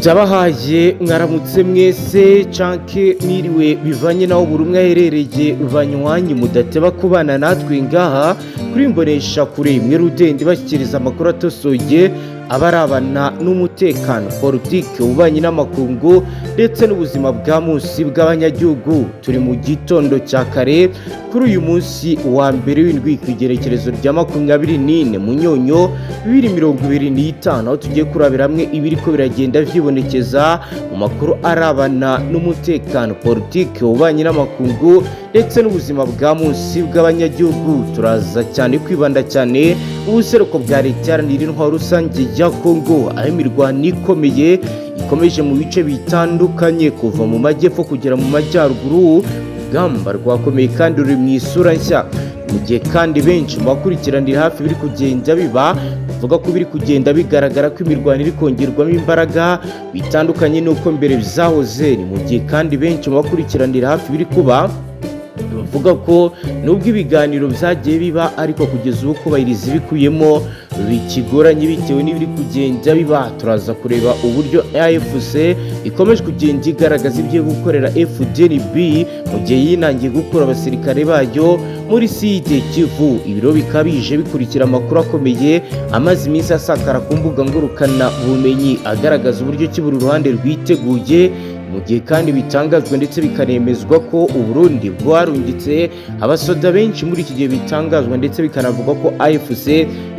Byabahaye mwaramutse mwese canke mwiriwe, bivanye naho buri umwe aherereye. Banywanyi mudateba kubana natwe ngaha kuri Imbonesha Kure imwe rudende, bashyikiriza amakuru atosoye abarabana n'umutekano, politike, ububanyi n'amakungu ndetse n'ubuzima bwa munsi bw'abanyagihugu. Turi mu gitondo cya kare kuri uyu munsi wa mbere w'indwi, ku igerekerezo rya 24 Munyonyo 2025, aho tugiye kurabira hamwe ibiriko biragenda vyibonekeza mu makuru arabana n'umutekano, politike, ububanyi n'amakungu ndetse n'ubuzima bwa munsi bw'abanyagihugu. Turaza cyane kwibanda cyane ubuseruko bwa Leta Iharanira Intwaro Rusange ya Kongo, aho imirwano ikomeye ikomeje mu bice bitandukanye kuva mu majyepfo kugera mu majyaruguru. Urugamba rwakomeye kandi ruri mu isura nshya, mu gihe kandi benshi mu bakurikiranira hafi biri kugenda biba bavuga ko biri kugenda bigaragara ko imirwano iri kongerwamo imbaraga bitandukanye n'uko mbere byahoze. Ni mu gihe kandi benshi mu bakurikiranira hafi biri kuba bavuga ko nubwo ibiganiro byagiye biba, ariko kugeza ubu kubahiriza ibikubiyemo bikigoranye bitewe n'ibiri kugenda biba. Turaza kureba uburyo AFC ikomeje kugenda igaragaza ibyo gukorera FDNB mu gihe yinangiye gukura abasirikare bayo muri Sud Kivu. Ibiro bikabije bikurikira amakuru akomeye amaze iminsi asakara ku mbuga ngurukana bumenyi, agaragaza uburyo ki buri ruhande rwiteguye, mu gihe kandi bitangazwa ndetse bikanemezwa ko Uburundi bwarungitse abasoda benshi muri iki gihe. Bitangazwa ndetse bikanavugwa ko AFC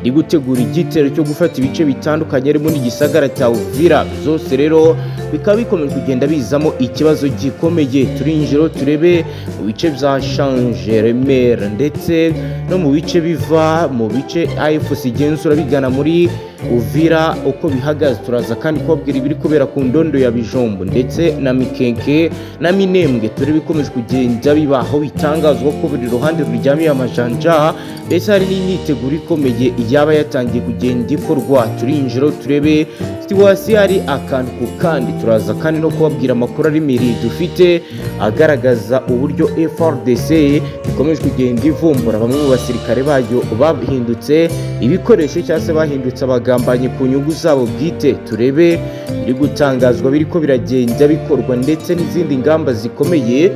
iri gutegura igitero cyo gufata ibice bitandukanye harimo n'igisagara cya Uvira. Zose rero bikaba bikomeje kugenda bizamo ikibazo gikomeye. Turinjiro turebe mu bice bya Shanje, Remera ndetse no mu bice biva mu bice AFC igenzura bigana muri Uvira uko bihagaze. Turaza kandi kubabwira ibiri kubera ku ndondo ya Bijombo ndetse na Mikenke na Minembwe, turebe ikomeje kugenda biba, aho bitangazwa ko buri ruhande ruryamiye amajanja, ndetse hari n'imyiteguro ikomeye yaba yatangiye kugenda ikorwa. Turinjira turebe situation hari akantu ku kandi. Turaza kandi no kubabwira amakuru aremereye dufite agaragaza uburyo FARDC ikomeje kugenda ivumbura bamwe mu basirikare bayo bahindutse ibikoresho cyangwa se bahindutse abagambanyi ku nyungu zabo bwite. Turebe biri gutangazwa, biriko biragenda bikorwa, ndetse n'izindi ngamba zikomeye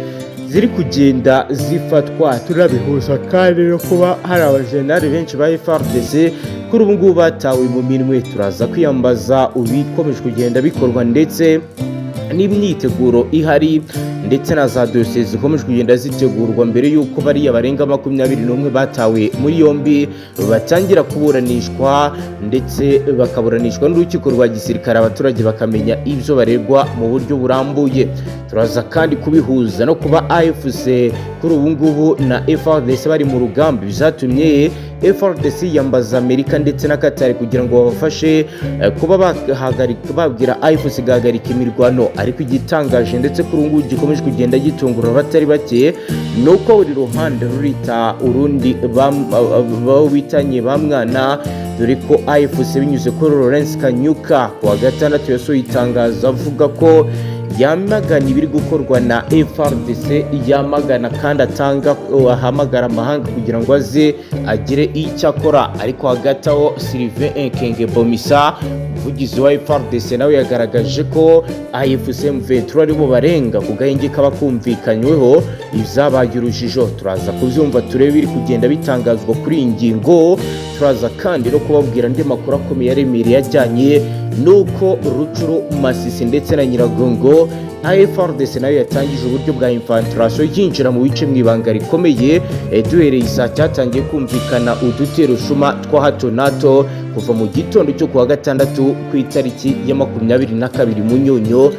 ziri kugenda zifatwa. Turabihuza kandi no kuba hari abajenali benshi ba FARDC kuri ubu ngubu batawe mu minwe. Turaza kwiyambaza ibikomeje kugenda bikorwa ndetse n'imyiteguro ihari, ndetse na za dosiye zikomeje kugenda zitegurwa mbere y'uko bariya barenga 21 batawe muri yombi batangira kuburanishwa, ndetse bakaburanishwa n'urukiko rwa gisirikare, abaturage bakamenya ibyo baregwa mu buryo burambuye. Turaza kandi kubihuza no kuba AFC kuri ubu ngubu na FARDC bari mu rugamba, bizatumye FARDC yambaza Amerika ndetse na Qatar kugira ngo babafashe kuba bahagarika, babwira AFC guhagarika imirwano. Ariko igitangaje ndetse kuri ubu ngubu gikomeje kugenda gitungura abatari bake ni uko buri ruhande rurita urundi bitanye ba mwana, dore ko AFC binyuze kuri Lawrence Kanyuka ku wa gatandatu yasohoye itangazo avuga ko yamagana ibiri gukorwa na FARDC, yamagana kandi atanga ahamagara amahanga kugira ngo aze agire icyo akora. Ariko hagati aho, Sylvain Ekenge Bomisa, umuvugizi wa FARDC, nawe yagaragaje ko AFC M23 aribo barenga ku gahenge kaba kumvikanyweho, ibyabaye urujijo. Turaza kubyumva, turebe biri kugenda bitangazwa kuri iyi ngingo. Turaza kandi no kubabwira andi makuru akomeye aremereye ajyanye nuko Rutshuru, Masisi ndetse na Nyiragongo, FARDC nayo yatangije uburyo bwa infiltration, yinjira mu bice mu ibanga rikomeye. Duhereye isaa cyatangiye kumvikana udutero shuma twa hato na hato kuva mu gitondo cyo kuwa gatandatu ku itariki ya 22 Munyonyo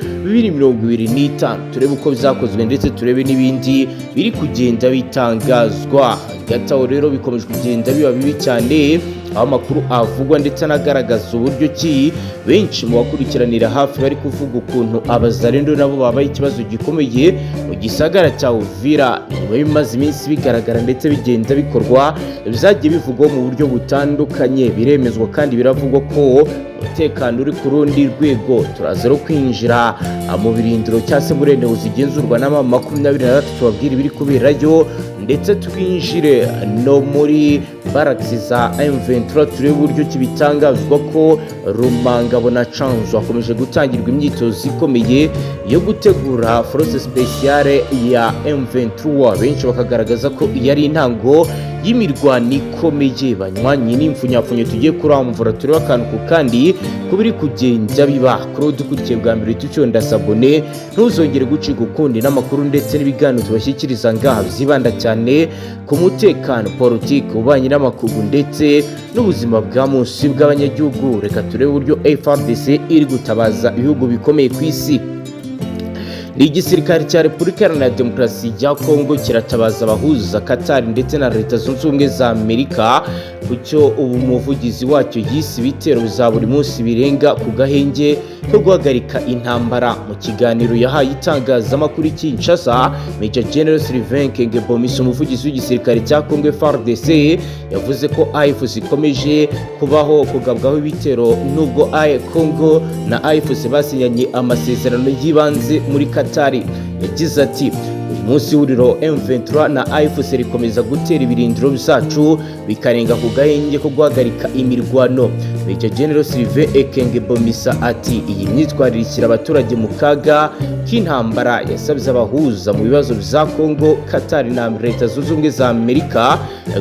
2025. Turebe uko byakozwe ndetse turebe n'ibindi biri kugenda bitangazwa. Hagati aho rero bikomeje kugenda biba bibi cyane, aho amakuru avugwa ndetse anagaragaza uburyo ki benshi mu bakurikiranira hafi bari kuvuga ukuntu Abazarendo nabo babaye ikibazo gikomeye mu gisagara cya Uvira, nyuma y'ibimaze iminsi bigaragara ndetse bigenda bikorwa, byagiye bivugwaho mu buryo butandukanye. Biremezwa kandi biravugwa ko umutekano uri ku rundi rwego. Turaza no kwinjira mu birindiro cyangwa se muri eneo zigenzurwa n'ama 23, tubabwira ibiri kuberayo, ndetse twinjire no muri Barracks za M23, turebe uburyo kibitangazwa ko Rumangabo na Canzu hakomeje gutangirwa imyitozo ikomeye yo gutegura force spéciale ya M23. Benshi bakagaragaza ko iyi ari intango y'imirwano ikomeye. Banywanyi, n'imfunyapfunyo tugiye kuramvura, turebe akantu ku kandi kubiri kugenda biba. Kuri dukurikiye bwa mbere, tucyonda s'abonner, ntuzongere gucika ukundi n'amakuru ndetse n'ibiganiro tubashyikiriza ngaha byibanda cyane ku mutekano, politiki, ububanyi n'amakungu ndetse n'ubuzima bwa munsi bw'abanyagihugu. Reka turebe uburyo FARDC iri gutabaza ibihugu bikomeye ku isi. Ni igisirikare cya Repubulika Iharanira Demokarasi ya Kongo kiratabaza abahuza, Qatar ndetse na Leta Zunze Ubumwe za Amerika, ku cyo ubu umuvugizi wacyo yise ibitero za buri munsi birenga ku gahenge ko guhagarika intambara. Mu kiganiro yahaye itangazamakuru i Kinshasa, Major General Sylvain Ekenge Bomisa, umuvugizi w'igisirikare cya Kongo FARDC, yavuze ko AFC ikomeje kubaho kugabwaho ibitero nubwo Kongo na AFC basinyanye amasezerano y'ibanze muri Qatar. Yagize ati: "Uyu munsi ihuriro M23 na AFC rikomeza gutera ibirindiro byacu, bikarenga ku gahenge ko guhagarika imirwano." Major General Sylvain Ekenge Bomisa ati: "Iyi myitwarire ishyira abaturage mu kaga k'intambara." Yasabye abahuza mu bibazo bya Kongo, Qatar na Leta Zunze Ubumwe za Amerika,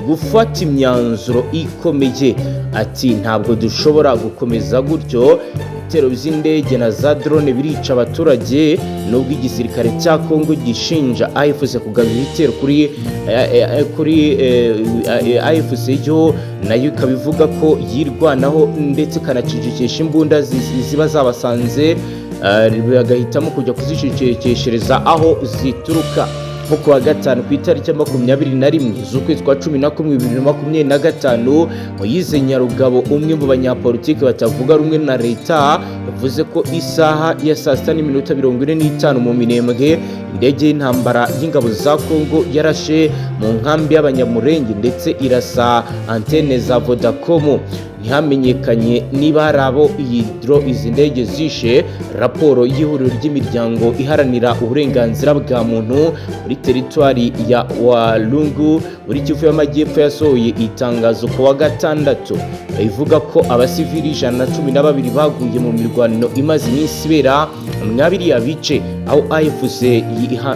gufata imyanzuro ikomeye. Ati: "Ntabwo dushobora gukomeza gutyo. Ibitero by'indege na za drone birica abaturage." Nubwo igisirikare cya Kongo gishinja AFC kugaba ibitero kuri AFC, yo nayo ikaba ivuga ko yirwanaho ndetse ikanacecekesha imbunda ziba zabasanze, bagahitamo kujya kuzicecekeshereza aho zituruka. Nko kuwa gatanu ku itariki ya 21 z'ukwezi kwa 11 2025, Moyize Nyarugabo, umwe mu banyapolitiki batavuga rumwe na leta, yavuze ko isaha ya saa sita n'iminota 45 mu Minembwe, indege y'intambara y'ingabo za Kongo yarashe mu nkambi y'Abanyamurenge ndetse irasa antene za Vodacom. Ntihamenyekanye niba hari abo iyi izi ndege zishe. Raporo y'ihuriro ry'imiryango iharanira uburenganzira bwa muntu muri teritwari ya Walungu muri Kivu y'Amajyepfo yasohoye itangazo ku wa gatandatu ivuga ko abasivili 112 baguye mu mirwano imaze iminsi ibera mwa biriya bice, aho AFC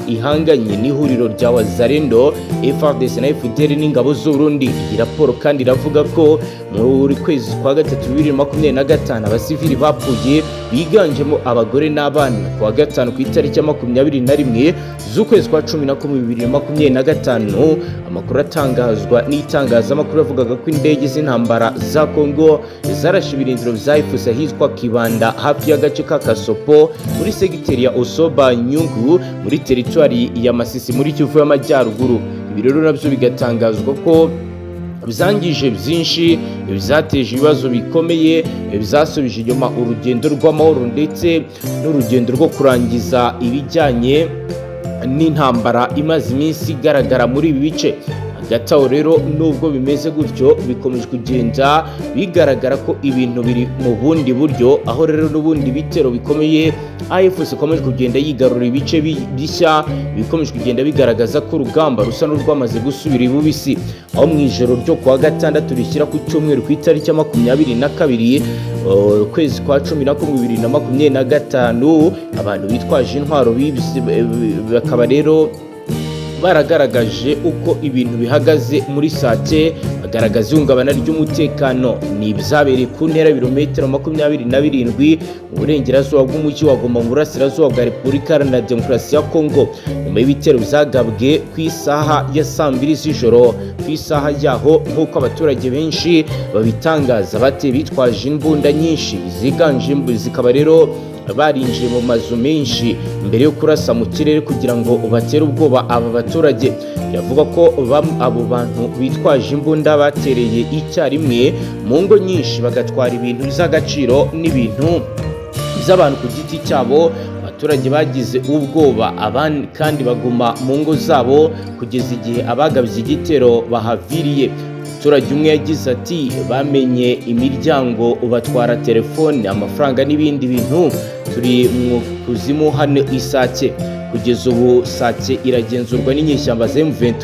ihanganye n'ihuriro rya Wazalendo, FARDC na FDLR n'ingabo z'Uburundi. Iyi raporo kandi iravuga ko muri kwezi kwa gatatu 2025 abasivili bapfuye biganjemo abagore n'abana. Ku wa gatanu ku itariki ya 21 z'ukwezi kwa 11 2025, amakuru atangazwa n'itangazamakuru yavugaga ko indege z'intambara za Kongo zarashe ibirindiro bya AFC ahitwa Kibanda, hafi y'agace ka Kasopo, muri segiteri ya Osoba Nyungu, muri teritwari ya Masisi, muri Kivu y'Amajyaruguru. Ibi rero nabyo bigatangazwa ko byangije byinshi, byateje ibibazo bikomeye, byasubije inyuma urugendo rw'amahoro ndetse n'urugendo rwo kurangiza ibijyanye n'intambara imaze iminsi igaragara muri ibi bice. Hagati aho rero, nubwo bimeze gutyo, bikomeje kugenda bigaragara ko ibintu biri mu bundi buryo, aho rero n'ubundi bitero bikomeye AFC ikomeje kugenda yigarura ibice bishya, bikomeje kugenda bigaragaza ko urugamba rusa n'urwamaze gusubira ibubisi, aho mu ijoro ryo kuwa gatandatu rishyira ku cyumweru ku itariki ya 22 ukwezi kwa 11 2025, abantu bitwaje intwaro bakaba rero baragaragaje uko ibintu bihagaze muri Sake, bagaragaza ihungabana ry'umutekano. Ni ibyabereye ku ntera ibirometero 27 mu burengerazuba bw'umujyi wa Goma, mu burasirazuba bwa Repubulika Iharanira Demokarasi ya Kongo, nyuma y'ibitero byagabwe ku isaha ya saa mbiri z'ijoro ku isaha yaho, nk'uko abaturage benshi babitangaza. Bateye bitwaje imbunda nyinshi ziganje, zikaba rero barinjiye mu mazu menshi mbere yo kurasa mu kirere kugira ngo batere ubwoba aba baturage. Biravuga ko abo bantu bitwaje imbunda batereye icyarimwe mu ngo nyinshi, bagatwara ibintu by'agaciro n'ibintu by'abantu ku giti cyabo. Abaturage bagize ubwoba, abandi kandi baguma mu ngo zabo kugeza igihe abagabye igitero bahaviriye. Umuturage umwe yagize ati: "Bamenye imiryango, batwara telefone, amafaranga n'ibindi bintu. Turi mu kuzimu hano Isake." Kugeza ubu Sake iragenzurwa n'inyeshyamba za M23,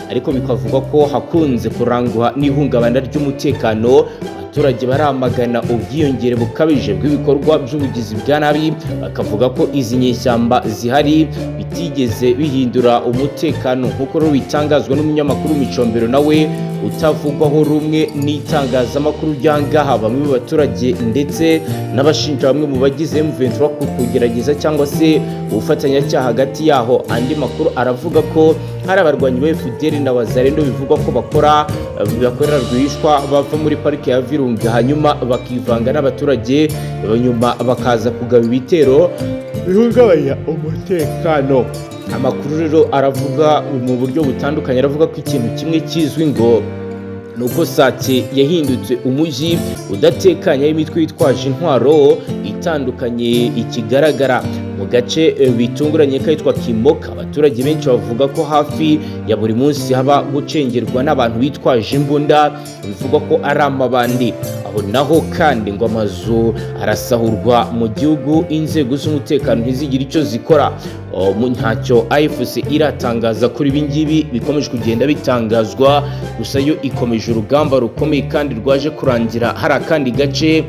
ariko bikavugwa ko hakunze kurangwa n'ihungabana ry'umutekano. Abaturage baramagana ubwiyongere bukabije bw'ibikorwa by'ubugizi bwa nabi, bakavuga ko izi nyeshyamba zihari bitigeze bihindura umutekano, nk'uko rero bitangazwa n'umunyamakuru Micombero, nawe utavugwaho rumwe n'itangazamakuru ryangaha. Bamwe mu baturage ndetse n'abashinja bamwe mu bagize M23 ku kugerageza cyangwa se ubufatanyacyaha hagati yaho. Andi makuru aravuga ko hari abarwanyi ba FDL na Wazalendo bivugwa ko bakorera rwihishwa, bava muri parike ya Virunga, hanyuma bakivanga n'abaturage, nyuma bakaza kugaba ibitero bihungabanya umutekano. Amakuru rero aravuga mu buryo butandukanye, aravuga ko ikintu kimwe kizwi ngo ni uko Sake yahindutse umujyi udatekanye w'imitwe yitwaje intwaro itandukanye ikigaragara mu gace bitunguranye kitwa Kimoka. Abaturage benshi bavuga ko hafi ya buri munsi haba gucengerwa n'abantu bitwaje imbunda, bivugwa ko ari amabandi. Aho naho kandi ngo amazu arasahurwa mu gihugu, inzego z'umutekano ntizigire icyo zikora. Ntacyo AFC iratangaza kuri ibi ngibi bikomeje kugenda bitangazwa, gusa yo ikomeje urugamba rukomeye kandi rwaje kurangira hari akandi gace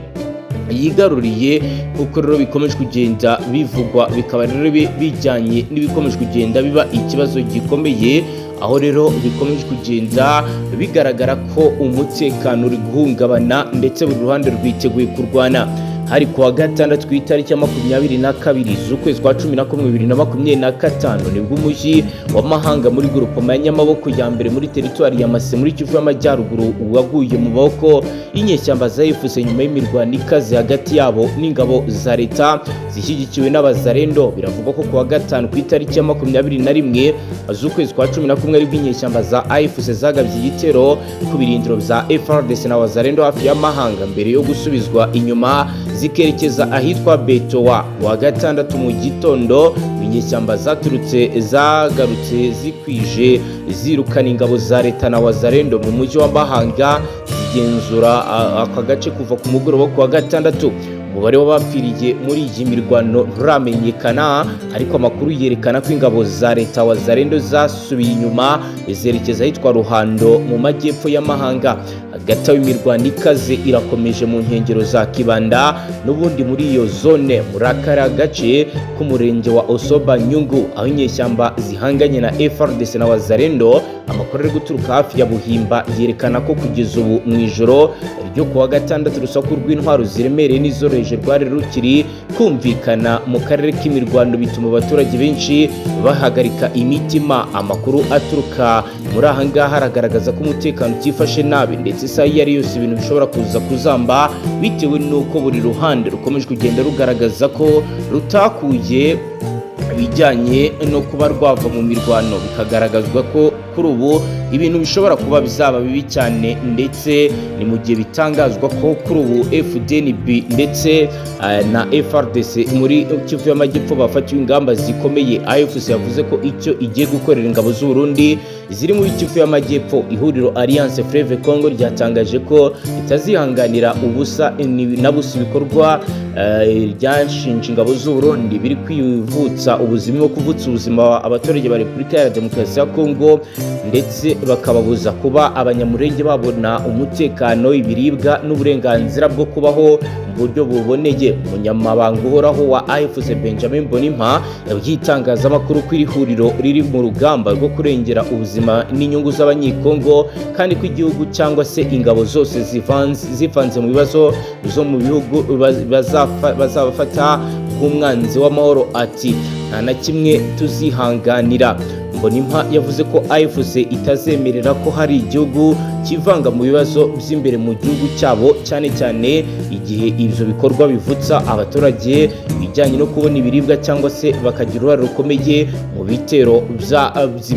yigaruriye, kuko rero bikomeje kugenda bivugwa, bikaba rero bijyanye n'ibikomeje kugenda biba ikibazo gikomeye, aho rero bikomeje kugenda bigaragara ko umutekano uri guhungabana ndetse buri ruhande rwiteguye kurwana. Hari kuwa gatandatu ku itariki ya 22 z'ukwezi kwa 11 2025, nibwo umujyi wa Mahanga muri groupement ya Nyamaboko ya mbere muri teritwari ya Masisi muri Kivu y'Amajyaruguru waguye mu maboko y'inyeshyamba za AFC, nyuma y'imirwano ikaze hagati yabo n'ingabo za leta zishyigikiwe n'Abazarendo. Biravugwa ko kuwa gatanu ku itariki ya 21 z'ukwezi kwa 11 aribwo inyeshyamba za AFC zagabye igitero ku birindiro bya FARDC na Wazarendo hafi ya Mahanga, mbere yo gusubizwa inyuma zikerekeza ahitwa Betowa. Wa gatandatu mu gitondo inyeshyamba zaturutse zagarutse zikwije, zirukana ingabo za leta na Wazarendo mu mujyi wa Mahanga, zigenzura aka gace kuva ku mugoroba ku wa gatandatu. Umubare w'abapfiriye muri iyi mirwano nturamenyekana, ariko amakuru yerekana ko ingabo za leta Wazarendo zasubiye inyuma zerekeza ahitwa Ruhando mu majyepfo y'Amahanga. Hagati aho imirwano ikaze irakomeje mu nkengero za Kibanda, n'ubundi muri iyo zone, muri akariya gace k'umurenge wa Osoba Nyungu, aho inyeshyamba zihanganye na FARDC na Wazarendo. Amakuru ari guturuka hafi ya Buhimba yerekana ko kugeza ubu mu ijoro ryo kuwa gatandatu urusaku rw'intwaro ziremereye n'izoroheje rwari rukiri kumvikana mu karere k'imirwano, bituma abaturage benshi bahagarika imitima. Amakuru aturuka muri aha ngaha aragaragaza ko umutekano utifashe nabi, ndetse isaha iyo ari yose ibintu bishobora kuza kuzamba, bitewe n'uko buri ruhande rukomeje kugenda rugaragaza ko rutakuye ibijyanye no kuba rwava mu mirwano. Bikagaragazwa ko kuri ubu ibintu bishobora kuba bizaba bibi cyane, ndetse ni mu gihe bitangazwa ko kuri ubu FDNB ndetse na FARDC muri Kivu y'Amajyepfo bafatiwe ingamba zikomeye. AFC yavuze ko icyo igiye gukorera ingabo z'u Burundi ziri muri Kivu y'Amajyepfo. Ihuriro Alliance Fleuve Congo ryatangaje ko ritazihanganira ubusa na busa ibikorwa ryashinje ingabo z'u Burundi biri kwivutsa ubuzima no kuvutsa ubuzima abaturage ba Repubulika ya Demokarasi ya Congo, ndetse bakababuza kuba Abanyamurenge babona umutekano, ibiribwa n'uburenganzira bwo kubaho mu buryo buboneye. Umunyamabanga uhoraho wa AFC, Benjamin Mbonimpa, yabwiye itangazamakuru ko iri huriro riri mu rugamba rwo kurengera ubuzima n'inyungu z'Abanyekongo, kandi ko igihugu cyangwa se ingabo zose zivanze mu bibazo zo mu bihugu bazabafata nk'umwanzi w'amahoro. Ati: "Nta na kimwe tuzihanganira." Mbonimpa yavuze ko AFC itazemerera ko hari igihugu kivanga mu bibazo by'imbere mu gihugu cyabo, cyane cyane igihe ibyo bikorwa bivutsa abaturage ibijyanye no kubona ibiribwa cyangwa se bakagira uruhare rukomeye mu bitero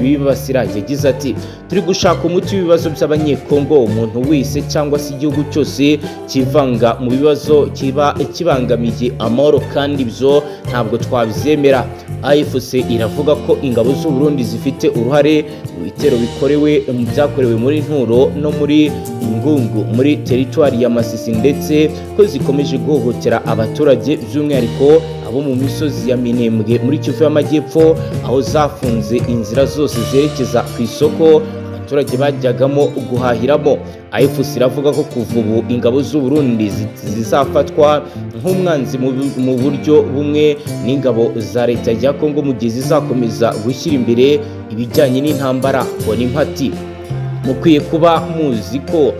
bibasira. Yagize ati: "Turi gushaka umuti w'ibibazo by'Abanyekongo. Umuntu wese cyangwa se igihugu cyose kivanga mu bibazo kiba kibangamiye amahoro, kandi ibyo ntabwo twabyemera." AFC iravuga ko ingabo z'u Burundi zifite uruhare mu bitero bikorewe mu byakorewe muri Nturo. no muri Ngungu muri teritwari ya Masisi, ndetse ko zikomeje guhohotera abaturage by'umwihariko abo mu misozi ya Minembwe muri Kivu y'Amajyepfo, aho zafunze inzira zose zerekeza ku isoko abaturage bajyagamo guhahiramo. AFC iravuga ko kuva ubu ingabo z'u Burundi zizafatwa nk'umwanzi mu buryo bumwe n'ingabo za leta ya Kongo, mu gihe zizakomeza gushyira imbere ibijyanye n'intambara. Mbonimpa ati: "Mukwiye kuba muzi ko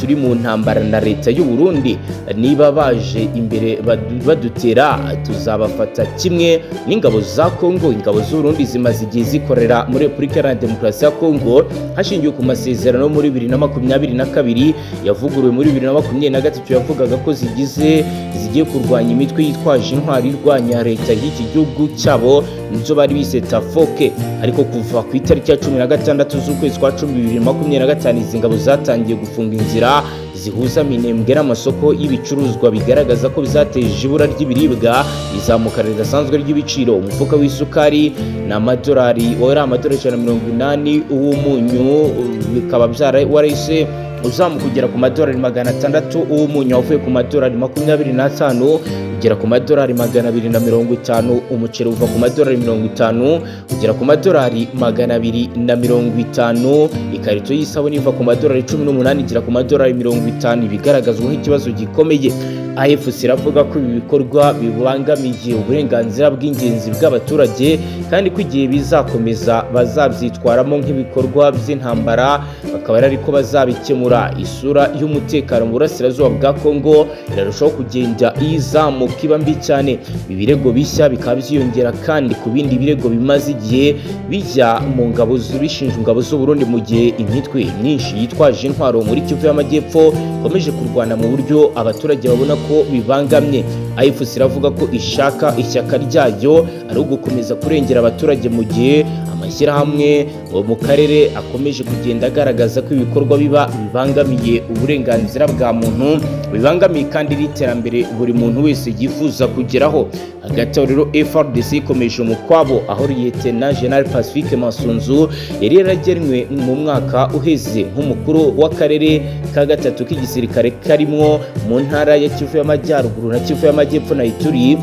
turi mu ntambara na leta y'u Burundi. Niba baje imbere badutera, tuzabafata kimwe n'ingabo za Kongo." Ingabo z'u Burundi zimaze igihe zikorera muri Repubulika Iharanira Demokarasi ya Kongo hashingiwe ku masezerano muri 2022 yavuguruwe muri 2023, yavugaga ko zigiye kurwanya imitwe yitwaje intwari irwanya leta y'iki gihugu cyabo, nizo bari bise Tafoke. Ariko kuva ku itariki ya 16 z'ukwezi kwa 10 2025, izi ngabo zatangiye gufunga inzira zihuza Minembwe n'amasoko y'ibicuruzwa, bigaragaza ko bizateje ibura ry'ibiribwa, izamuka ridasanzwe ry'ibiciro. Umufuka w'isukari ni amadolari, wari amadolari 180, uw'umunyu bikaba warahise uzamuka ugera ku madolari 600, uw'umunyu wavuye ku madolari 25 ugera ku madolari 250, umuceri uva ku madolari 50 ugera ku madolari 250, ikarito y'isabune iva ku madolari 18 igera ku madolari 50, ibigaragazwa nk'ikibazo gikomeye. AFC iravuga ko ibi bikorwa bibangamiye uburenganzira bw'ingenzi bw'abaturage, kandi ko igihe bizakomeza bazabyitwaramo nk'ibikorwa by'intambara, bakaba ariko bazabikemura. Isura y'umutekano mu burasirazuba bwa Kongo irarushaho kugenda izamuka iba mbi cyane. Ibi birego bishya bikaba byiyongera kandi ku bindi birego bimaze igihe bijya mu ngabo bishinja ingabo z'u Burundi, mu gihe imitwe myinshi yitwaje intwaro muri Kivu y'Amajyepfo ikomeje kurwana mu buryo abaturage babona ko bibangamye. AFC iravuga ko ishaka ishyaka ryayo ari ugukomeza kurengera abaturage, mu gihe amashyirahamwe mu karere akomeje kugenda agaragaza ko ibikorwa biba bibangamiye uburenganzira bwa muntu, bibangamiye kandi n'iterambere buri muntu wese yifuza kugeraho. Hagati aho rero, FARDC ikomeje umukwabo, aho Lieutenant General Pacifique Masunzu yari yaragenwe mu mwaka uheze nk'umukuru w'akarere ka gatatu k'igisirikare, karimwo mu ntara ya Kivu y'Amajyaruguru na Kivu y'Amajyepfo na Ituri,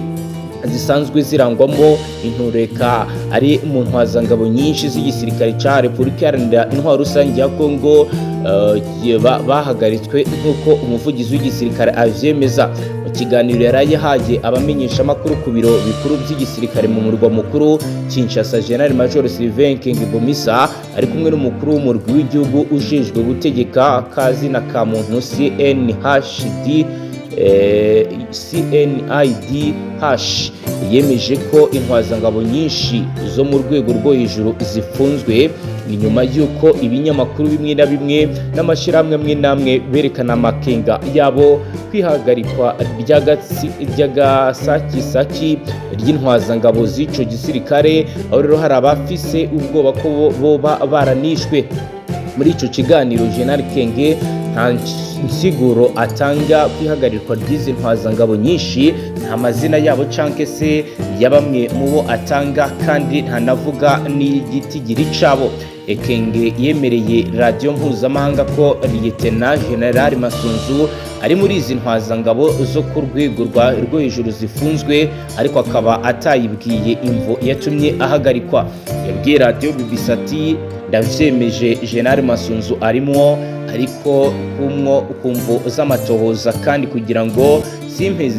zisanzwe zirangwamo intureka, ari mu ntwazangabo nyinshi z'igisirikare cya Repubulika Iharanira Intwaro Rusange ya Kongo bahagaritswe, nk'uko umuvugizi w'igisirikare avyemeza. Mu kiganiro yari yahaye abamenyeshamakuru ku biro bikuru by'igisirikare mu murwa mukuru Kinshasa, General Major Sylvain Ekenge Bomisa ari kumwe n'umukuru w'umurwi w'igihugu ujejwe gutegeka kazina ka muntu CNHD CNIDH, yemeje ko intwazangabo nyinshi zo mu rwego rwo hejuru zifunzwe, inyuma y'uko ibinyamakuru bimwe na bimwe n'amashyirahamwe amwe n'amwe berekana amakenga yabo kwihagarikwa ry'agasakisaki ry'intwazangabo z'ico gisirikare, aho rero hari abafise ubwoba ko boba baranishwe. Muri ico kiganiro, General Kenge nta nsiguro atanga kwihagarikwa ry'izi ntwazangabo nyinshi, nta mazina yabo canke se ya bamwe mu bo atanga, kandi ntanavuga n'igitigiri cabo. Ekenge yemereye radiyo mpuzamahanga ko Lieutenant General Masunzu ari muri izi ntwazangabo zo ku rwego rwo hejuru zifunzwe, ariko akaba atayibwiye imvo yatumye ahagarikwa. Yabwiye radiyo BBC ati: "Ndavyemeje, General Masunzu arimwo, ariko kumwo ku mvo z'amatohoza, kandi kugira ngo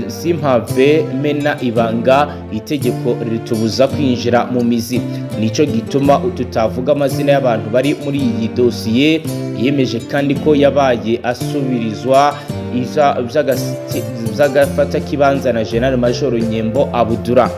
simpave mena ibanga, itegeko ritubuza kwinjira mu mizi, nico gituma tutavuga amazina y'abantu bari muri iyi dosiye." Yemeje kandi ko yabaye asubirizwa vy'agafata kibanza na General Major Nyembo Abudura.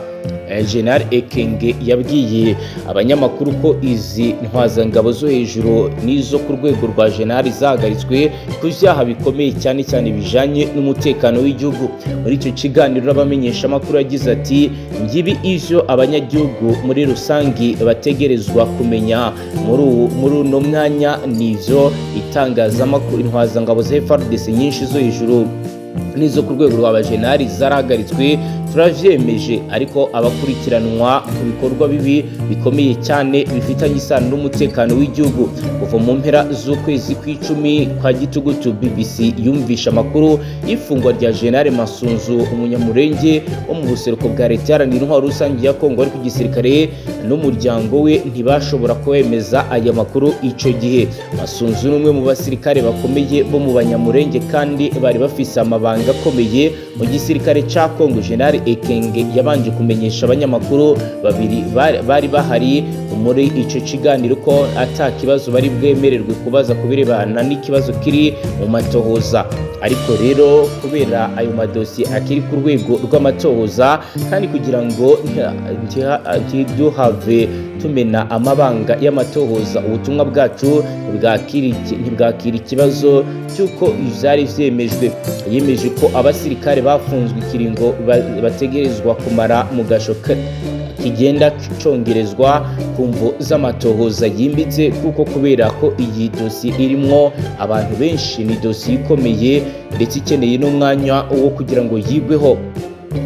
General Ekenge yabwiye abanyamakuru ko izi ntwazangabo zo hejuru n'izo ku rwego rwa general zahagaritswe ku vyaha bikomeye, cyane cyane bijanye n'umutekano w'igihugu. Muri icyo kiganiro n'abamenyeshamakuru yagize ati: "Ngibi ivyo abanyagihugu muri rusangi bategerezwa kumenya muri uno mwanya, nivyo itangazamakuru: intwazangabo za FARDC nyinshi zo hejuru n'izo ku rwego rwa bajenali zarahagaritswe. Turavyemeje, ariko abakurikiranwa ku bikorwa bibi bikomeye cyane bifitanye isano n'umutekano w'igihugu. Kuva mu mpera z'ukwezi kw'icumi kwa gitugutu, BBC yumvisha amakuru y'ifungwa rya General Masunzu, umunyamurenge wo mu buseruko bwa Leta Iharanira Intwaro Rusange ya Kongo, ariko igisirikare n'umuryango we ntibashobora kwemeza aya makuru ico gihe. Masunzu ni umwe mu basirikare bakomeye bo mu banyamurenge kandi bari bafise amabanga akomeye mu gisirikare ca Kongo. General Ekenge yabanje kumenyesha abanyamakuru babiri bari bahari muri ico kiganiro ko ata kibazo bari bwemererwe kubaza ku birebana n'ikibazo kiri mu matohoza. Ariko rero kubera ayo madosiye akiri ku rwego rw'amatohoza, kandi kugira ngo ntiduhave tumena amabanga y'amatohoza, ubutumwa bwacu ntibwakira ikibazo cy'uko ivyari vyemejwe. Yemeje ko abasirikare bafunzwe ikiringo bategerezwa kumara mu gasho kigenda congerezwa ku mvo z'amatohoza yimbitse, kuko kubera ko iyi dosiye irimwo abantu benshi, ni dosiye ikomeye ndetse ikeneye n'umwanya wo kugira ngo yigweho.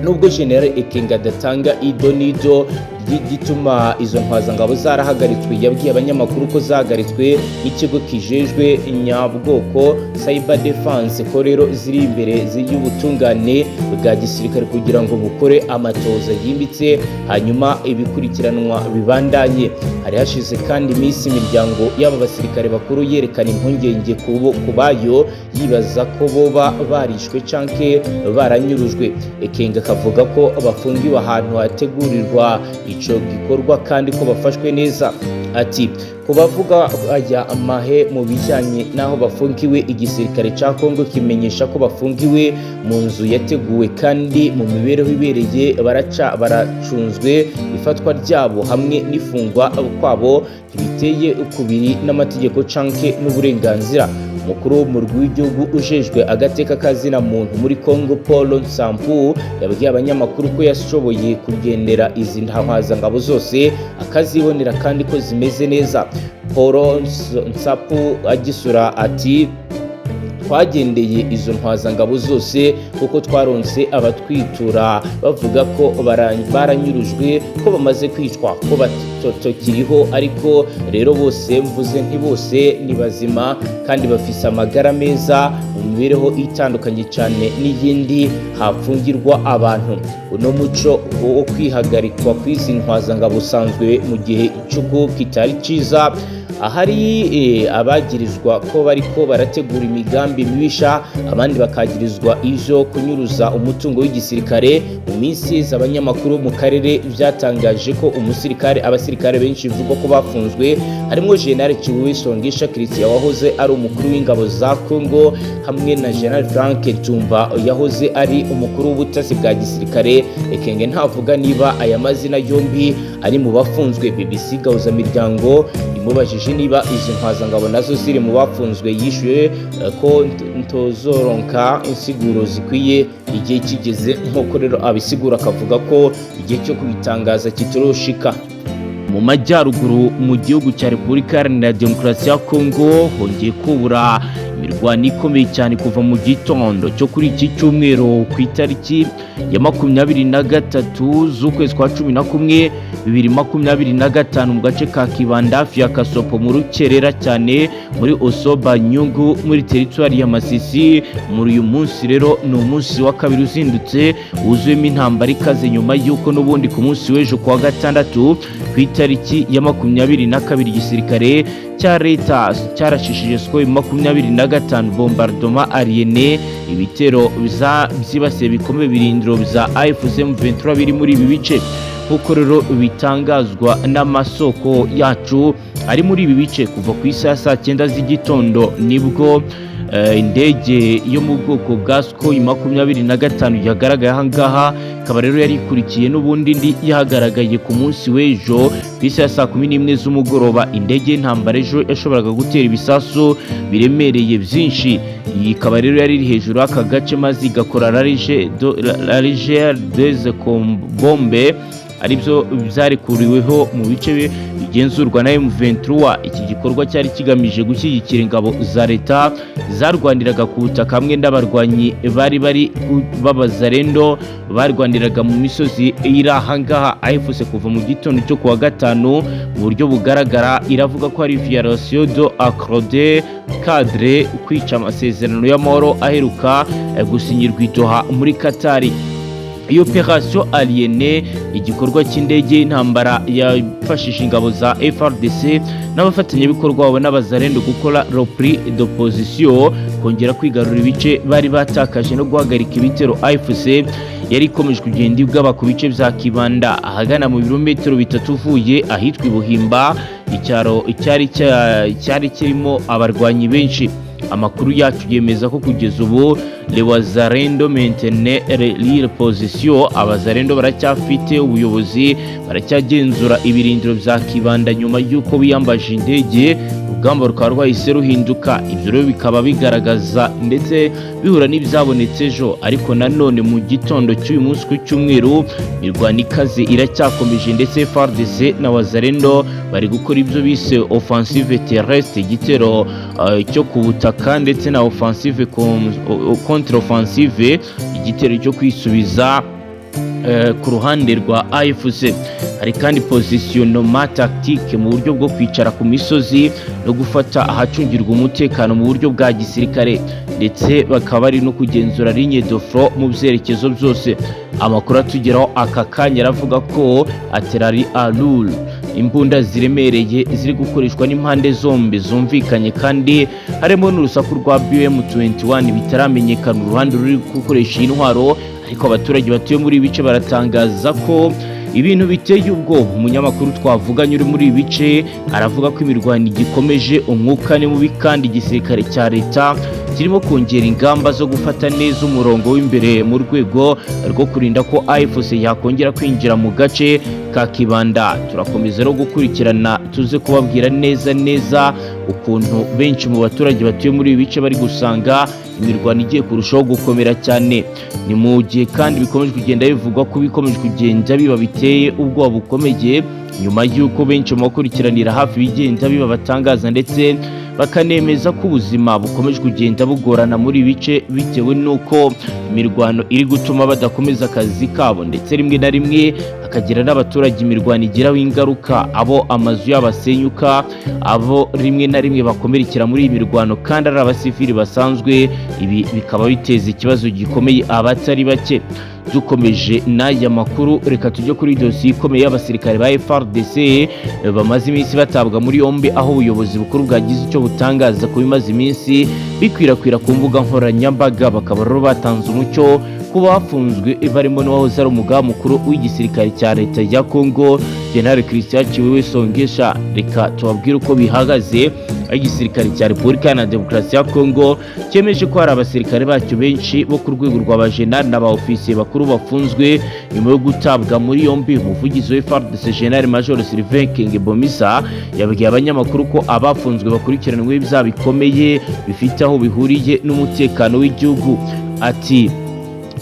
Nubwo General Ekenge adatanga ido n'ido ry'igituma izo ntwazangabo zarahagaritswe, yabwiye abanyamakuru ko zahagaritswe n'ikigo kijejwe nyabwoko, Cyber Defense, ko rero ziri imbere y'ubutungane bwa gisirikare kugira ngo bukore amatohoza yimbitse, hanyuma ibikurikiranwa bibandanye. Hari hashize kandi iminsi imiryango y'aba basirikare bakuru yerekana impungenge ku bayo, yibaza ko boba barishwe canke baranyurujwe. Ekenge akavuga ko bafungiwe ahantu hategurirwa ico gikorwa kandi ko bafashwe neza. Ati: "Ku bavuga aya amahe mu bijyanye n'aho bafungiwe, igisirikare cya Kongo kimenyesha ko bafungiwe mu nzu yateguwe kandi mu mibereho ibereye, baraca baracunzwe. Ifatwa ryabo hamwe n'ifungwa kwabo ntibiteye ukubiri n'amategeko canke n'uburenganzira." Umukuru w'umurwi w'igihugu ujejwe agateka kazina muntu muri Congo, Paul Nsampu, yabwiye abanyamakuru ko yashoboye kugendera izi ntahwazangabo zose akazibonera kandi ko zimeze neza. Paul Nsapu agisura ati: "Twagendeye izo ntwazangabo zose kuko twaronse abatwitura bavuga ko baranyurujwe, ko bamaze kwicwa, ko batakiriho. Ariko rero bose, mvuze nti bose ni bazima kandi bafise amagara meza, mu mibereho itandukanye cyane n'iyindi hafungirwa abantu." Uno muco wo kwihagarikwa kw'izi ntwazangabo usanzwe mu gihe icuku kitari cyiza, ahari abagirizwa ko bariko barategura imigambi mibisha, abandi bakagirizwa ivyo kunyuruza umutungo w'igisirikare. Mu minsi abanyamakuru mu karere vyatangaje ko umusirikare abasirikare benshi bivugwa ko bafunzwe harimo General Tshiwewe Songesha Christian wahoze ari umukuru w'ingabo za Congo, hamwe na General Frank Tumba yahoze ari umukuru w'ubutasi bwa gisirikare. Ekenge ntavuga niba aya mazina yombi ari mu bafunzwe. BBC Gahuza Miryango imubajije niba izi ntwazangabo nazo ziri mu bafunzwe, yishuye ko ntozoronka insiguro zikwiye igihe kigeze, nk'uko rero abisigura akavuga ko igihe cyo kubitangaza kitoroshika. Mu majyaruguru mu gihugu cya Repubulika Iharanira Demokarasi ya Kongo hongeye kubura imirwano ikomeye cyane kuva mu gitondo cyo kuri iki cyumweru ku itariki ya 23 z'ukwezi kwa 11 2025, mu gace ka Kibanda hafi ya Kasopo, mu rukerera cyane, muri Osoba Nyungu, muri teritwari ya Masisi. Muri uyu munsi rero ni umunsi wa kabiri uzindutse wuzuyemo intambara ikaze, nyuma y'uko n'ubundi ku munsi w'ejo kuwa gatandatu ku itariki ya 22 igisirikare cya leta cyarashishije Sukhoi 25 bombardement aérien, ibitero byibasiye bikomeye birindiro bya AFC M23 biri muri ibi bice. Nk'uko rero bitangazwa n'amasoko yacu ari muri ibi bice, kuva ku isaha saa 9 z'igitondo nibwo indege yo mu bwoko bwa Sukhoi 25 yagaragaye aha ngaha, ikaba rero yari ikurikiye n'ubundi indi yahagaragaye ku munsi w'ejo ku isaha ya saa 11 z'umugoroba. Indege y'intambara ejo yashoboraga gutera ibisasu biremereye byinshi. Iyi ikaba rero yari iri hejuru y'aka gace, maze igakora largage des bombes. aribyo byarekuriweho mu bice bigenzurwa na M23. Iki gikorwa cyari kigamije gushyigikira ingabo za leta zarwaniraga ku butaka hamwe n'abarwanyi bari b'Abazarendo barwaniraga mu misozi iri ahangaha. AFC kuva mu gitondo cyo kuwa gatanu mu buryo bugaragara iravuga ko ari violation de accord cadre, kwica amasezerano y'amahoro aheruka gusinyirwa i Doha muri Katari. Iyo opération aérienne, igikorwa cy'indege y'intambara, yafashije ingabo za FARDC n'abafatanyabikorwa babo n'Abazarendo gukora repris de position, kongera kwigarurira ibice bari batakaje no guhagarika ibitero AFC yari ikomeje kugenda igaba ku bice bya Kibanda, ahagana mu birometero 3 uvuye ahitwa Ibuhimba, icyaro cyari kirimo abarwanyi benshi. Amakuru yacu yemeza ko kugeza ubu les Wazalendo maintiennent leur position, Abazalendo baracyafite ubuyobozi, baracyagenzura ibirindiro bya Kibanda nyuma y'uko biyambaje indege, urugamba rukaba rwahise ruhinduka. Ibyo rero bikaba bigaragaza ndetse bihura n'ibyabonetse ejo, ariko nanone mu gitondo cy'uyu munsi ku cyumweru imirwano ikaze iracyakomeje, ndetse FARDC na Wazalendo bari gukora ibyo bise offensive terrestre, igitero cyo ku butaka, ndetse na offensive contre offensive, igitero cyo kwisubiza ku ruhande rwa AFC. Hari kandi positionnement tactique mu buryo bwo kwicara ku misozi no gufata ahacungirwa umutekano mu buryo bwa gisirikare, ndetse bakaba bari no kugenzura ligne de front mu byerekezo byose. Amakuru atugeraho aka kanya aravuga ko artillerie lourde, imbunda ziremereye ziri gukoreshwa n'impande zombi zumvikanye, kandi harimo n'urusaku rwa BM21. Bitaramenyekana uruhande ruri gukoresha iyi ntwaro, ariko abaturage batuye muri ibi bice baratangaza ko ibintu biteye ubwoba. Umunyamakuru twavuganye uri muri ibi bice aravuga ko imirwano igikomeje, umwuka ni mubi, kandi igisirikare cya leta kirimo kongera ingamba zo gufata neza umurongo w'imbere mu rwego rwo kurinda ko AFC yakongera kwinjira mu gace ka Kibanda. Turakomeza no gukurikirana, tuze kubabwira neza neza ukuntu benshi mu baturage batuye muri ibi bice bari gusanga imirwano igiye kurushaho gukomera cyane. Ni mu gihe kandi bikomeje kugenda bivugwa ko bikomeje kugenda biba biteye ubwoba bukomeye, nyuma y'uko benshi mu bakurikiranira hafi ibigenda biba batangaza ndetse bakanemeza ko ubuzima bukomeje kugenda bugorana muri ibi bice, bitewe n'uko imirwano iri gutuma badakomeza akazi kabo, ndetse rimwe na rimwe hakagira n'abaturage imirwano igiraho ingaruka, abo amazu yabo asenyuka, abo rimwe na rimwe bakomerekera muri iyi mirwano kandi ari abasivili basanzwe. Ibi bikaba biteza ikibazo gikomeye abatari bake. Dukomeje n'aya makuru, reka tujye kuri dosiye ikomeye y'abasirikare ba FARDC bamaze iminsi batabwa muri yombi, aho ubuyobozi bukuru bwagize icyo butangaza ku bimaze iminsi bikwirakwira ku mbuga nkoranyambaga. Bakaba rero batanze umucyo ku bafunzwe, barimo n'uwahoze ari umugaba mukuru w'igisirikare cya leta ya Congo, General Christian Tshiwewe Songesha. Reka tubabwire uko bihagaze, aho igisirikare cya Repubulika Iharanira Demokarasi ya Congo cyemeje ko hari abasirikare bacyo benshi bo ku rwego rwa bajenali n'aba ofisiye bakuru bafunzwe nyuma yo gutabwa muri yombi. Umuvugizi wa FARDC, General Major Sylvain Ekenge Bomisa, yabwiye abanyamakuru ko abafunzwe bakurikiranweho ibyaha bikomeye bifite aho bihuriye n'umutekano w'igihugu. Ati: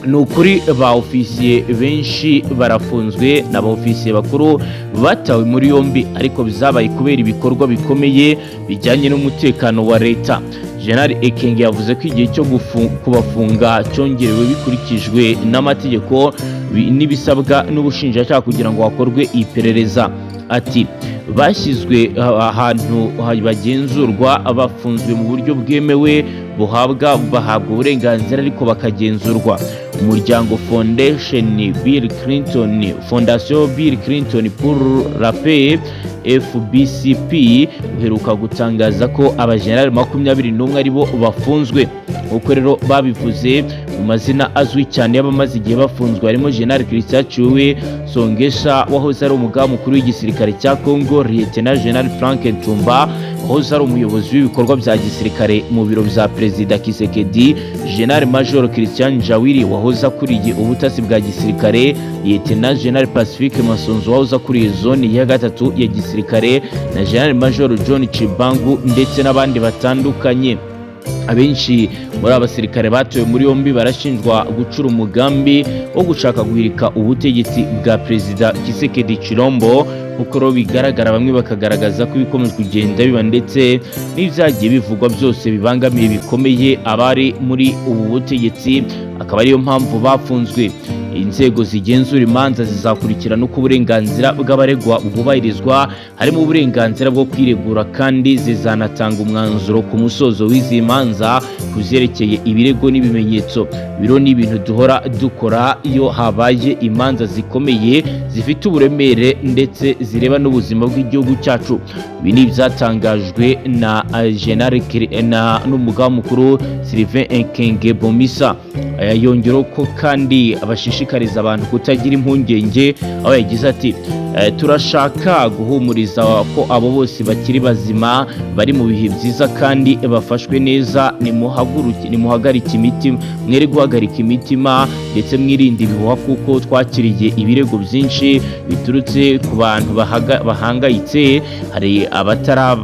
"Ni ukuri, ba ofisiye benshi barafunzwe, n'aba ofisiye bakuru batawe muri yombi, ariko bizabaye kubera ibikorwa bikomeye bijyanye n'umutekano wa leta." General Ekenge yavuze ko igihe cyo kubafunga cyongerewe bikurikijwe n'amategeko n'ibisabwa n'ubushinjacyaha kugira ngo hakorwe iperereza. Ati: "Bashyizwe ahantu bagenzurwa, bafunzwe mu buryo bwemewe, buhabwa bahabwa uburenganzira ariko bakagenzurwa." Umuryango Foundation Bill Clinton, Fondation Bill Clinton pour la Paix, FBCP, uheruka gutangaza ko abajenerali 21 aribo bafunzwe. Nk'uko rero babivuze, mu mazina azwi cyane y'abamaze igihe bafunzwe harimo General Christian Tshiwewe Songesha wahoze ari umugaba mukuru w'igisirikare cya Congo, Lieutenant General Frank Ntumba wahoze ari umuyobozi w'ibikorwa bya gisirikare mu biro bya Perezida Tshisekedi, General Major Christian Njawiri wahoze akuriye ubutasi bwa gisirikare, Lieutenant General Pacifique Masunzu wahoze akuriye zone ya gatatu ya gisirikare, na General Major John Chibangu, ndetse n'abandi batandukanye. Abenshi muri aba basirikare batowe muri yombi barashinjwa gucura umugambi wo gushaka guhirika ubutegetsi bwa Perezida Tshisekedi Chilombo. Nk'uko rero bigaragara, bamwe bakagaragaza ko ibikomeje kugenda biba ndetse n'ibyagiye bivugwa byose bibangamiye bikomeye abari muri ubu butegetsi, akaba ariyo mpamvu bafunzwe. Inzego zigenzura imanza zizakurikirana uko uburenganzira bw'abaregwa bwubahirizwa, harimo uburenganzira bwo kwiregura, kandi zizanatanga umwanzuro ku musozo w'izi manza ku vyerekeye ibirego n'ibimenyetso. Biro ni ibintu duhora dukora iyo habaye imanza zikomeye, zifite uburemere ndetse zireba n'ubuzima bw'igihugu cyacu. Ibi ni ibyatangajwe na General na n'umugaba mukuru Sylvain Ekenge Bomisa. Aya yongeraho ko kandi abashishikariza abantu kutagira impungenge, aho yagize ati: "Turashaka guhumuriza ko abo bose bakiri bazima, bari mu bihe byiza kandi bafashwe neza. Nimuhaguruke, nimuhagarike imitima, mwere guhagarika imitima ndetse mwirinde ibihuha, kuko twakiriye ibirego byinshi biturutse ku bantu bahangayitse. Hari abatara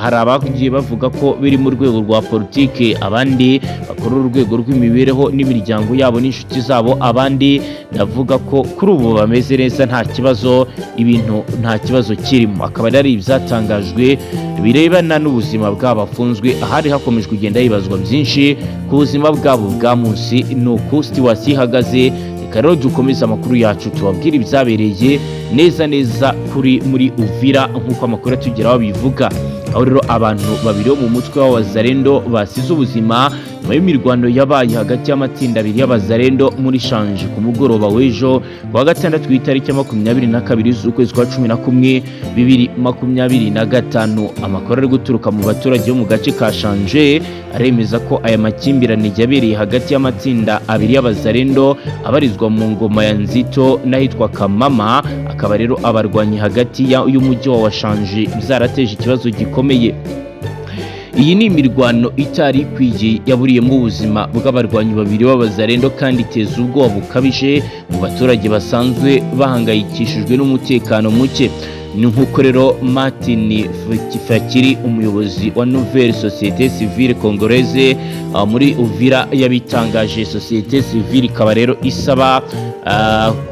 hari abagiye bavuga ko biri mu rwego rwa politike, abandi bakora urwego rw'imibereho n'imiryango yabo n'inshuti zabo, abandi ndavuga ko kuri ubu bameze neza, nta kibazo, ibintu nta kibazo kirimo." Akaba ari ibyatangajwe birebana n'ubuzima bw'abafunzwe, ahari hakomeje kugenda hibazwa byinshi ku buzima bwabo bwa munsi. Ni uku situation ihagaze. Reka rero dukomeze amakuru yacu, tubabwire ibyabereye neza neza kuri muri Uvira, nk'uko amakuru atugeraho bivuga, aho rero abantu babiri bo mu mutwe w'Abazarendo basize ubuzima nyuma y'imirwano yabaye hagati y'amatsinda abiri y'Abazarendo muri Shanje ku mugoroba w'ejo ku wa gatandatu, ku itariki ya 22 z'ukwezi kwa 11 2025. Amakuru ari guturuka mu baturage bo mu gace ka Shanje aremeza ko aya makimbirane yabereye hagati y'amatsinda abiri y'Abazarendo abarizwa mu ngoma ya Nzito n'ahitwa Kamama, akaba rero abarwanyi hagati y'umujyi wa Shanje byarateje ikibazo gikomeye. Iyi ni imirwano itari ikwiye yaburiyemo ubuzima bw'abarwanyi babiri b'Abazarendo, kandi iteza ubwoba bukabije mu baturage basanzwe bahangayikishijwe n'umutekano muke. Ni nk'uko rero Martin Fakiri, umuyobozi wa Nouvelle Société Civile Congolaise muri Uvira, yabitangaje. Société civile ikaba rero isaba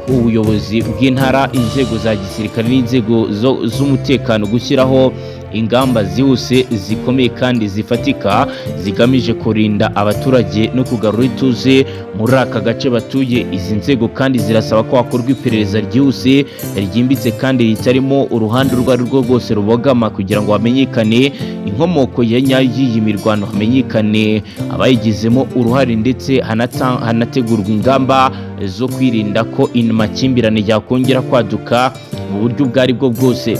ubuyobozi bw'intara, inzego za gisirikare n'inzego z'umutekano gushyiraho ingamba zihuse, zikomeye kandi zifatika zigamije kurinda abaturage no kugarura ituze muri aka gace batuye. Izi nzego kandi zirasaba ko hakorwa iperereza ryihuse, ryimbitse kandi ritarimo uruhande urwo ari rwo rwose rubogama, kugira ngo hamenyekane inkomoko ya nyayo y'iyi mirwano, hamenyekane abayigizemo uruhare, ndetse hanategurwa ingamba zo kwirinda ko amakimbirane yakongera kwaduka mu buryo ubwo ari bwo bwose.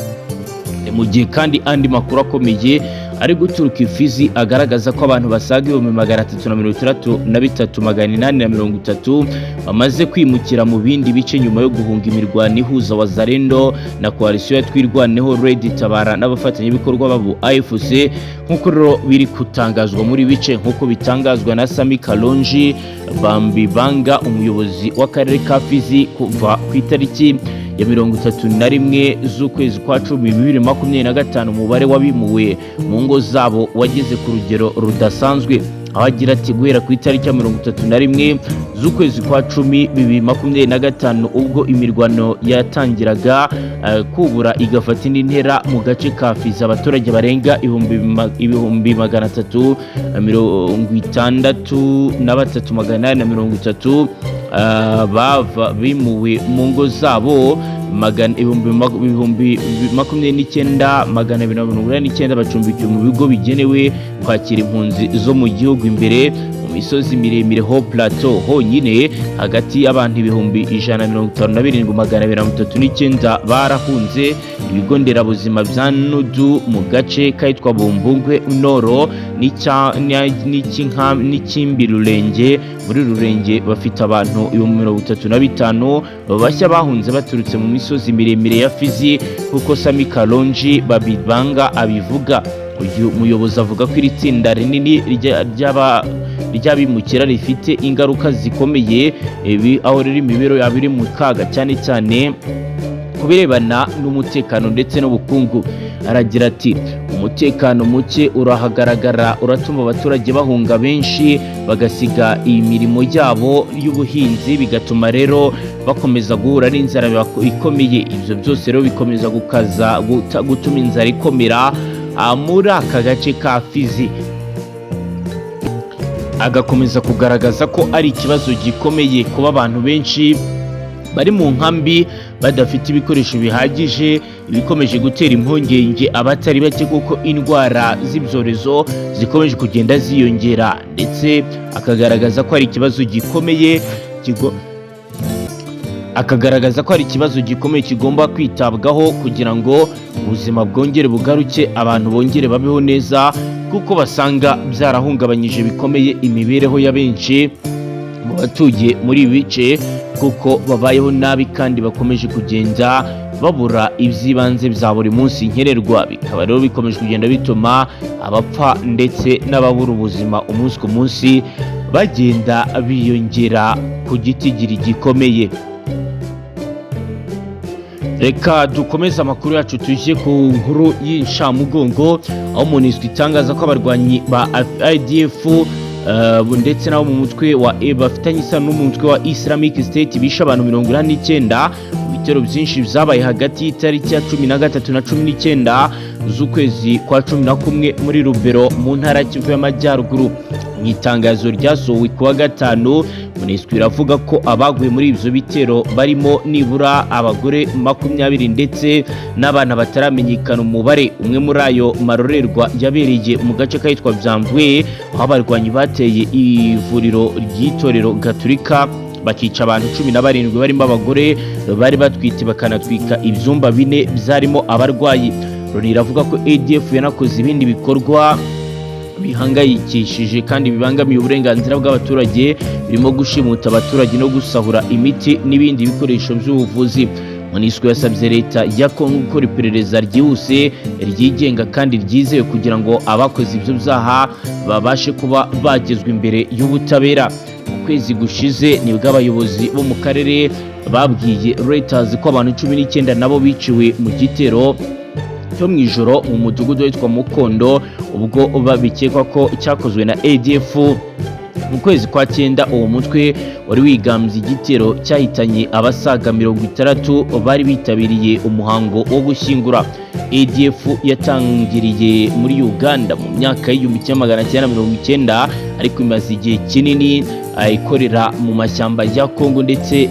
Ni mu gihe kandi andi makuru akomeye ari guturuka Ifizi agaragaza ko abantu basaga 363,830 bamaze kwimukira mu bindi bice nyuma yo guhunga imirwano ihuza Wazarendo na coalition ya Twirwaneho, Red Tabara n'abafatanyabikorwa babo AFC, nk'uko rero biri gutangazwa muri bice, nk'uko bitangazwa na Sami Kalonji Bambibanga, umuyobozi w'akarere ka Fizi. Kuva ku itariki ya 31 z'ukwezi kwa cumi 2025, umubare w'abimuwe mu ngo zabo wageze ku rugero rudasanzwe, aho agira ati: "Guhera ku itariki ya 31 z'ukwezi kwa cumi 2025, ubwo imirwano yatangiraga kubura igafata indi ntera mu gace ka Fizi, abaturage barenga 363,830 bava bimuwe mu ngo zabo, 29,289 bacumbikiwe mu bigo bigenewe kwakira impunzi zo mu gihugu imbere mu misozi miremire, Hauts Plateaux honyine. Hagati y'abantu 157,239 barahunze. Ibigo nderabuzima bya Nudu mu gace kitwa Bumbungwe Noro n'Ikimbi Rurenge muri Rurenge bafite abantu 35,000 bashya bahunze baturutse mu misozi miremire ya Fizi," nk'uko Sami Kalonji Babibanga abivuga. Uyu muyobozi avuga ko iri tsinda rinini ry'abimukira rifite ingaruka zikomeye, ibi aho rero imibereho yabo iri mu kaga, cyane cyane Ku birebana n'umutekano ndetse n'ubukungu, aragira ati: "Umutekano muke urahagaragara, uratuma abaturage bahunga, benshi bagasiga imirimo yabo y'ubuhinzi, bigatuma rero bakomeza guhura n'inzara ikomeye. Ibyo byose rero bikomeza gukaza gutuma inzara ikomera muri aka gace ka Fizi." Agakomeza kugaragaza ko ari ikibazo gikomeye kuba abantu benshi bari mu nkambi badafite ibikoresho bihagije, ibikomeje gutera impungenge abatari bake kuko indwara z'ibyorezo zikomeje kugenda ziyongera. Ndetse akagaragaza ko hari ikibazo gikomeye kigomba kwitabwaho kugira ngo ubuzima bwongere bugaruke, abantu bongere babeho neza, kuko basanga byarahungabanyije bikomeye imibereho ya benshi mu batuye muri ibi bice, kuko babayeho nabi kandi bakomeje kugenda babura iby'ibanze bya buri munsi nkenerwa. Bikaba rero bikomeje kugenda bituma abapfa ndetse n'ababura ubuzima umunsi ku munsi bagenda biyongera ku gitigiri gikomeye. Reka dukomeze amakuru yacu, tujye ku nkuru y'inshamugongo, aho MONUSCO itangaza ko abarwanyi ba ADF ndetse nabo mu mutwe wa bafitanye isano n'umutwe wa Islamic State bishe abantu 89 mu bitero byinshi byabaye hagati y'itariki ya 13 na 19 z'ukwezi kwa 11 muri Lubero mu ntara ya Kivu y'Amajyaruguru. Mu itangazo ryasohowe ku wa gatanu, MONUSCO iravuga ko abaguye muri ibyo bitero barimo nibura abagore 20 ndetse n'abana bataramenyekana umubare. Umwe muri ayo marorerwa yabereye mu gace kahitwa Byamvuye, aho abarwanyi bateye ivuriro ry'itorero Gaturika bakica abantu 17 barimo abagore bari batwite, bakanatwika ibyumba bine byarimo abarwayi. Loni iravuga ko ADF yanakoze ibindi bikorwa bihangayikishije kandi bibangamiye uburenganzira bw'abaturage, birimo gushimuta abaturage no gusahura imiti n'ibindi bikoresho by'ubuvuzi. MONUSCO yasabye leta ya Kongo gukora iperereza ryihuse, ryigenga kandi ryizewe kugira ngo abakoze ibyo byaha babashe kuba bagezwa imbere y'ubutabera. Mu kwezi gushize nibwo abayobozi bo mu karere babwiye Reuters ko abantu 19 nabo biciwe mu gitero cyo mu ijoro mu mudugudu witwa Mukondo, ubwo bikekwa ko cyakozwe na ADF. Mu kwezi kwa cyenda, uwo mutwe wari wigambye igitero cyahitanye abasaga 60 bari bitabiriye umuhango wo gushyingura. ADF yatangiriye muri Uganda mu myaka y'1990, ariko imaze igihe kinini ikorera mu mashyamba ya Kongo, ndetse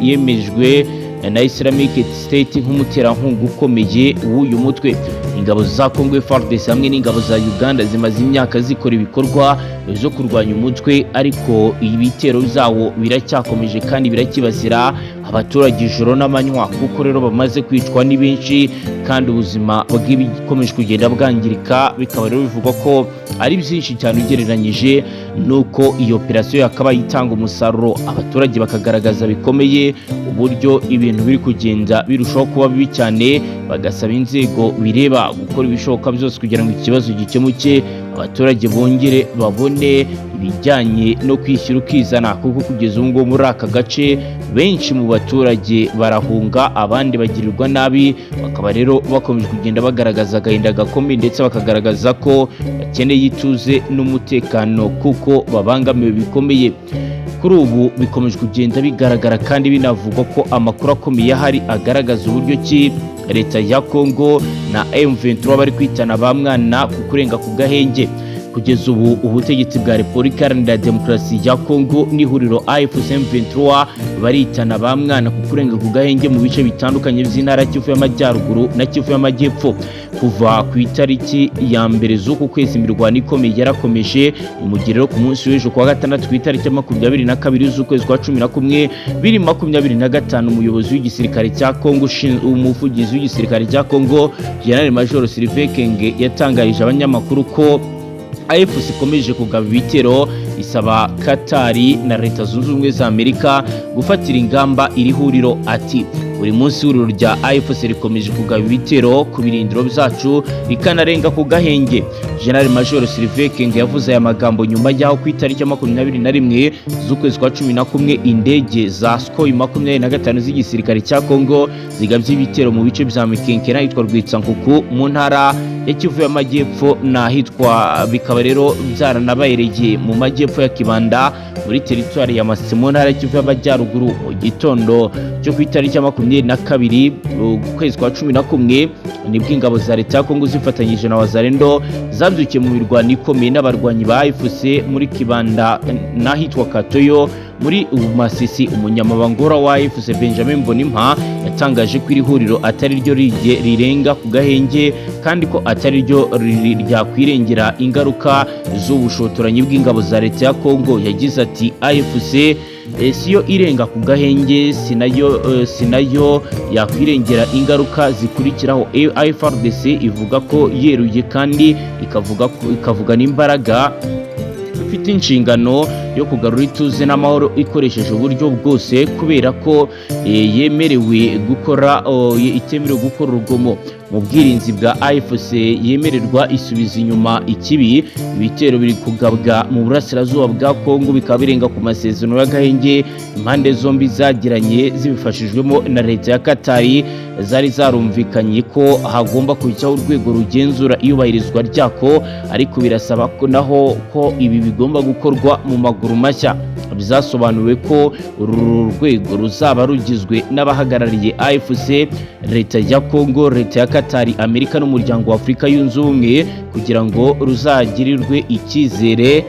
yemejwe na Islamic State nk'umuterankunga ukomeye w'uyu mutwe. Ingabo za Congo FARDC hamwe n'ingabo za Uganda zimaze imyaka zikora ibikorwa zo kurwanya umutwe, ariko ibitero byawo biracyakomeje kandi birakibasira abaturage ijoro n'amanywa, kuko rero bamaze kwicwa ni benshi kandi ubuzima bw'ibikomeje kugenda bwangirika. Bikaba rero bivugwa ko ari byinshi cyane ugereranyije n'uko iyo operasiyo yakabaye itanga umusaruro. Abaturage bakagaragaza bikomeye uburyo ibintu biri kugenda birushaho kuba bibi cyane, bagasaba inzego bireba gukora ibishoboka byose kugira ngo ikibazo gikemuke, abaturage bongere babone ibijyanye no kwishyira ukizana, kuko kugeza ubu ngubu muri aka gace benshi mu baturage barahunga, abandi bagirirwa nabi. Bakaba rero bakomeje kugenda bagaragaza agahinda gakomeye, ndetse bakagaragaza ko bakeneye ituze n'umutekano kuko babangamiwe bikomeye. Kuri ubu bikomeje kugenda bigaragara kandi binavugwa ko amakuru akomeye ahari agaragaza uburyo ki leta ya Congo na M23 bari kwitana ba mwana ku kurenga ku gahenge. Kugeza ubu ubutegetsi bwa Repubulika Iharanira Demokarasi ya Congo n'ihuriro AFC M23 baritana ba mwana ku kurenga ku gahenge mu bice bitandukanye by'intara Kivu y'Amajyaruguru na Kivu y'Amajyepfo. Kuva ku itariki ya mbere z'uku kwezi, imirwano ikomeye yarakomeje. Mu gihe rero ku munsi w'ejo kuwa gatandatu, ku itariki ya 22 z'ukwezi kwa 11 2025, umuyobozi w'igisirikare cya Congo, umuvugizi w'igisirikare cya Congo, General Major Sylvain Ekenge, yatangarije abanyamakuru ko AFC ikomeje kugaba ibitero, isaba Katari na Leta Zunze Ubumwe za Amerika gufatira ingamba iri huriro. Ati: Buri munsi ihuriro rya AFC rikomeje kugaba ibitero ku birindiro byacu, rikanarenga ku gahenge. General Major Sylvain Ekenge yavuze aya magambo nyuma y'aho ku itariki ya 21 z'ukwezi kwa 11 indege za Sukhoi 25 z'igisirikare cya Congo zigabye ibitero mu bice bya Mikenke n'ahitwa Rwitsankuku mu ntara ya Kivu y'Amajyepfo n'ahitwa, bikaba rero byaranabayeregeye mu majyepfo ya Kibanda muri teritwari ya Masisi mu ntara ya Kivu y'Amajyaruguru. Mu gitondo cyo ku itariki ya 22 ukwezi kwa 11 nibwo ingabo za leta ya Kongo zifatanyije na Wazalendo zabyukiye mu mirwano ikomeye n'abarwanyi ba AFC muri Kibanda n'ahitwa Katoyo muri Masisi. Umunyamabanga uhoraho wa AFC, Benjamin Mbonimpa, yatangaje ko iri huriro atari ryo rirenga ku gahenge kandi ko atari ryo ryakwirengera ingaruka z'ubushotoranyi bw'ingabo za leta ya Kongo. Yagize ati: "AFC siyo irenga ku gahenge, sinayo yakwirengera ingaruka zikurikiraho." FARDC ivuga ko yeruye kandi ikavuga n'imbaraga ifite inshingano yo kugarura ituze n'amahoro ikoresheje uburyo bwose, kubera ko yemerewe gukora itemerewe gukora urugomo. Mu bwirinzi bwa AFC yemererwa isubiza inyuma ikibi. Ibitero biri kugabwa mu burasirazuba bwa Kongo bikaba birenga ku masezerano y'agahenge impande zombi zagiranye zibifashijwemo na leta ya Katari. Zari zarumvikanye ko hagomba kujyaho urwego rugenzura iyubahirizwa ryako, ariko birasaba ko naho ko ibi bigomba gukorwa mu maguru mashya. Byasobanuwe ko uru rwego ruzaba rugizwe n'abahagarariye AFC, leta ya Congo, leta ya Katari, Amerika n'umuryango wa Afurika Yunze Ubumwe kugira ngo ruzagirirwe icyizere.